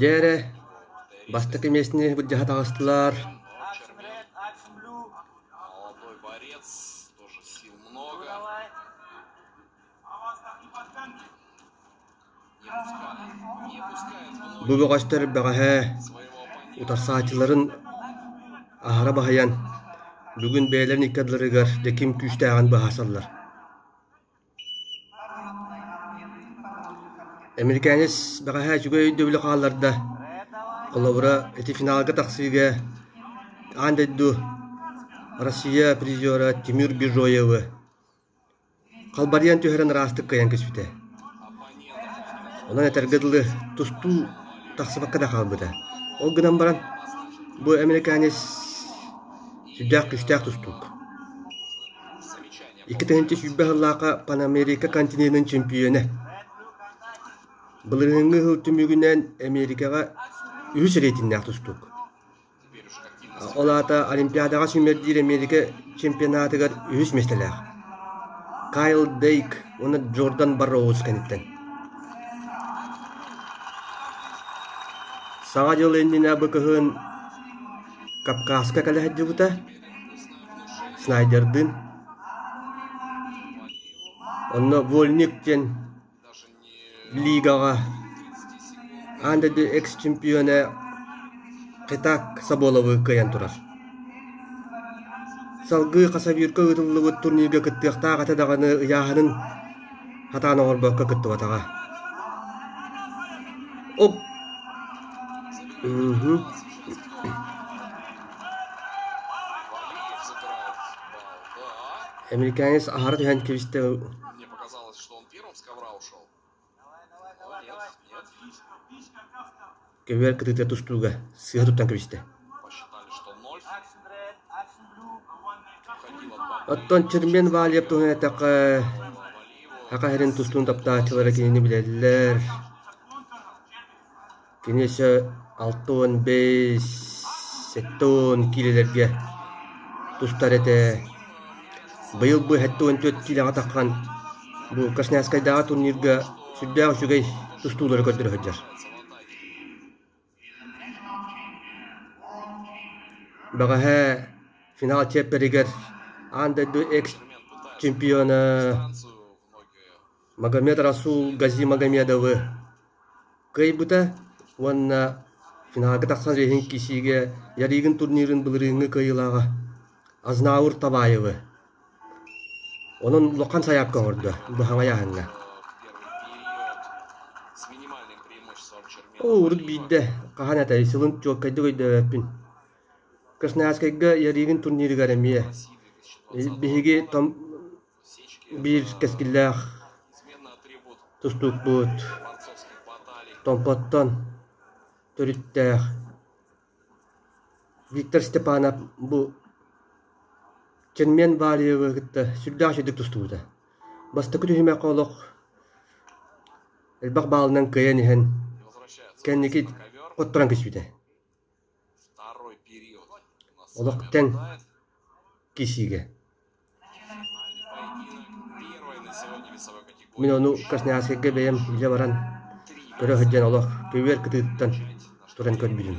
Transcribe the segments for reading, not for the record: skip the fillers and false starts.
Дьэ эрэ, бастакы миэстэни былдьаһа таҕыстылар. Бу бөҕөстөр бэҕэһээ утарсааччыларын аһара баһыйан, бүгүн бэйэлэрин икки ардыларыгар дьэ ким күүстээҕин быһаарсаллар. Американец бэҕэһээ үчүгэй өйдөбүлү хаалларда. Холобура, ити финалга тахсыыга аан дойду Россия призера Тимур Бижоевы Халбарыйан түһэрэн ыраастык кыайан түспүтэ. Онон этэргэ дылы, тустуу тахсыбакка да хаалбыта. Ол гынан баран, бу американец сүрдээх күүстээх тустуук. 2020 сыллаахха Панамерика континенын чемпиона. Былырыыҥҥы сыл түмүгүнэн Америкаҕа үһүс рейтиннээх тустуук. Ол аата Олимпиадаҕа сүүмэрдиир Эмиэрикэ чемпионатыгар үһүс миэстэлээх Кайл Дейк уонна Джордан Барроуз кэнниттэн. Саҥа дьыл иннинэ бу кыһын Кавказка кэлэ сылдьыбыта Снайдердыын. Онно Вольник диэн Лигаҕа аан дойду экс-чемпиона Хетаг Соболовы кыайан турар. Салгыы Хасавюрка ыытыллыбыт турнирга кыттыахтаах этэ даҕаны ыйааһынын сатаан оҥорбокко кыттыбатаҕа. Оп! Американец аһара түһэн кэбистэ Көбүөр кытыыта тустууга сыыһа туттан кэбистэ. Оттон Чермен Валиев туһунан эттэххэ, Саха сирин тустуун таптааччылара кинини билэллэр. Кини өссө 65, 70 киилэлэргэ тустар этэ. Быйыл бу 74 киилэҕэ таххан бу Красноярскайдааҕы турнирга сүрдээх үчүгэй тустуулары көрдөрө сылдьар. Бэҕэһээ финал чиэппэригэр аан дойду экс-чемпиона Магомед Расул Газимагомедовы кыайбыта уонна финалга тахсан иһин киирсиигэ Ярыгин турнирын былырыыҥҥы кыайыылааҕа Азнаур Табаевы Онон улахан сайаапка оҥордо бу хаҥайааһыҥҥа. Оо, урут биирдэ хаһан этэй, сылын чуолкайдык өйдөөбөппүн. Красноярскайга Ярыгин турнирыгар эмиэ биһиги том биир кэскиллээх тустуукпут Томпоттон төрүттээх Виктор Степанов бу Ченмен Валиевы кытта сүрдээх үчүгэйдик тустубута. Бастакы түһүмэххэ олох элбэх баалынан кыайан иһэн кэнники хотторон кэспитэ. Олох тэҥ киирсиигэ. Мин ону Красноярскайга бэйэм илэ баран көрө сылдьан олох көбүөр кытыытыттан туран көрбүтүм.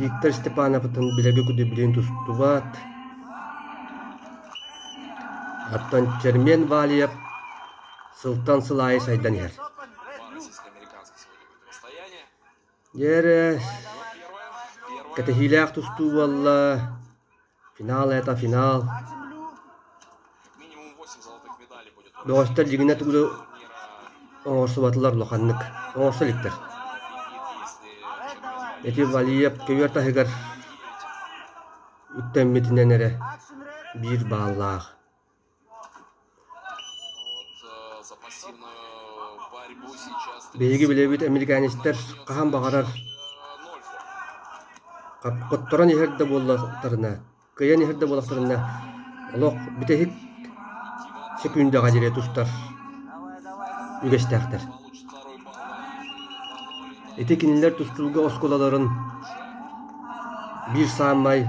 Виктор Степановтан билэргэ курдук билигин тустубат. Оттон Чермен Валиев сылтан сыл аайы сайдан иһэр. Дьэ эрэ, кэтэһиилээх тустуу буолла, финал это финал. Бөҕөстөр дьиҥинэ тугу да оҥорсубатылар улаханнык, оҥорсо иликтэр. Ити Валиев көбүөр таһыгар үктэммитинэн эрэ биир бааллаах. Биһиги билэбит американецтар хаһан баҕарар хотторон иһэр да буоллахтарына, кыайан иһэр да буоллахтарына олох бүтэһик сөкүүндэҕэ диэри тустар үгэстээхтэр. Ити кинилэр тустууга оскуолаларын биир саамай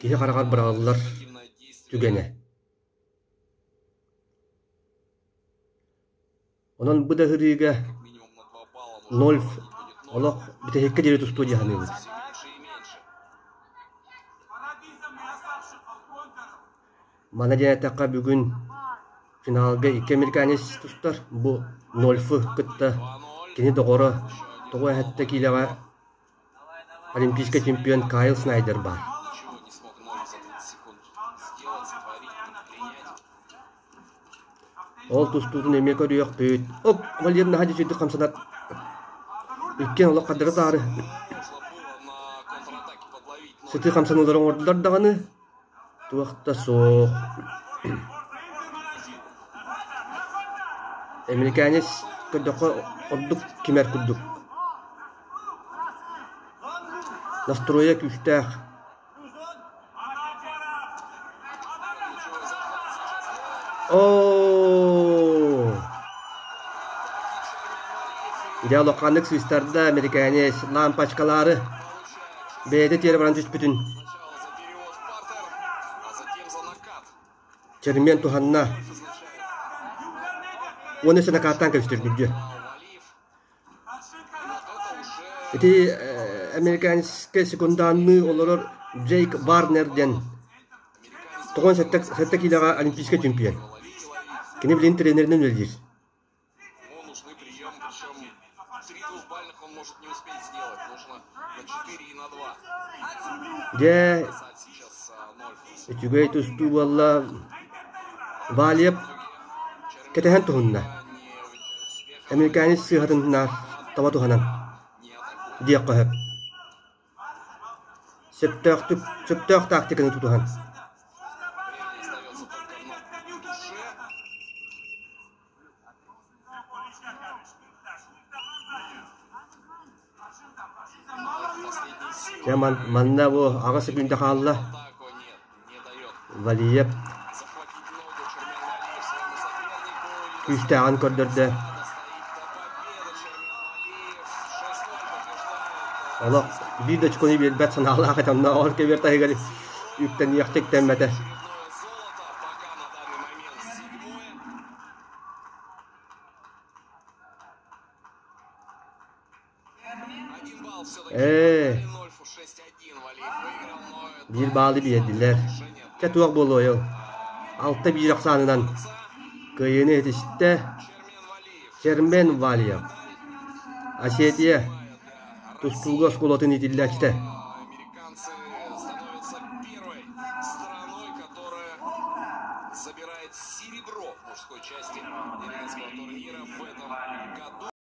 киһи хараҕар быраҕыллар түгэнэ. Онон бу да ыһырыыга Нольф олох бүтэһиккэ диэри тустуо дии саныыбыт. Маны диэн эттэххэ, бүгүн финалга икки американец тустар. Бу Нольфы кытта кини доҕоро тоҕо эһэттэ киилэҕэ олимпийскай чемпион Кайл Снайдер баар. Ол тустуутун эмиэ көрүөхпүт. Оп, Валерий наһаа дьүдьүйдүк хамсанар. Иккиэн олох хардары таары сытыы хамсаныылары оҥордулар даҕаны, туох да суох. Американец көрдөххө ордук кимэр курдук. Настроя күүстээх. Оо! Дьэ улаханнык сыыстарда американец лампочкалаары бэйэтэ тиэрэ баран түспүтүн Чермен туһанна уонна өссө накааттаан кэбистэр бүддьүө. Ити американскай секунданныы олорор Джейк Варнер диэн 97 киилэҕэ олимпийскай чемпион. Кини билигин тренеринэн үлэлиир. Дьэ, үчүгэй тустуу буолла. Валиев кэтэһэн туһунна. Американец сыыһатын наар таба туһанан диэххэ сөп. Сөптөөхтүк, сөптөөх тактиканы тутуһан. Дьэ манна бу аҕыс секунда хаалла. Валиев күүстээҕин көрдөрдө. Олох биир да очкону биэрбэт санаалаах этэ, оннооҕор кэбиэр таһыгар үктэниэхтик үктэммэтэ. Ээ, биир баалы биэрдилэр. Чэ туох буолуой ол? 6-1 ахсаанынан кыайыыны этистэ Чермен Валиев. Осетия тустууга оскуолатын иитиллээччитэ.